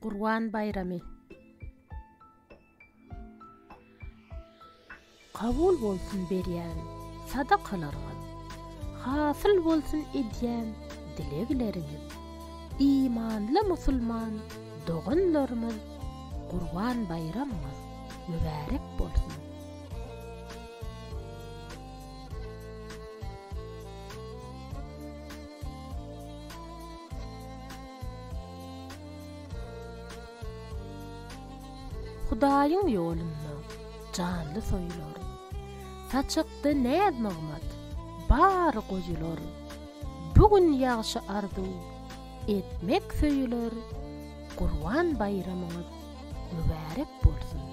Gurban baýramy. Kabul bolsun berýän sadakalaryňyz, Hasyl bolsun edýän dilegleriňiz. Imanly musulman doganlarymyz Gurban baýramyňyz mübärek bolsun! Hudaýyň ýolunda janly soýular, Saçakda näz-nygmat bary goýular. Bu gün ýagşy arzuw etmek söýüler, Gurban baýramyňyz mübärek bolsun!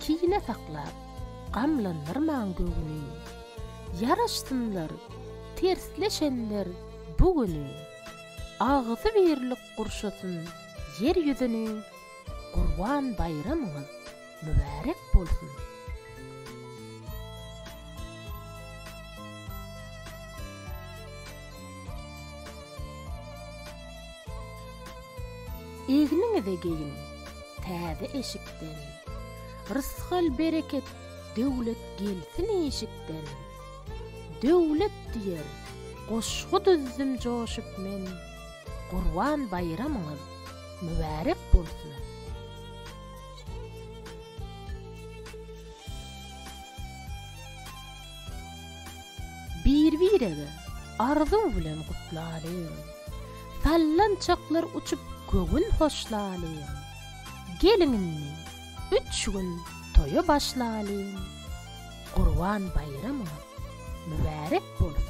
Kine saklap, gamlandyrmaň göwni. Ýaraşsynlar tersleşenler bu güni. Agzybirlik gurşasyn ýer ýüzüni, Gurban baýramyňyz mübärek bolsun! Egniňize geýiň täze eşikden, Rysgal-bereket, döwlet gelsin işikden. Döwlet diýer, goşgy düzdüm joşup men, Gurban baýramyňyz mübärek bolsun! Bir-birege arzuw bilen gutlalyň. Sallançaklar uçup göwün hoşlalyň. Geliň indi, üç gün toýa başlalyň. Gurban baýramyňyz mübärek bolsun!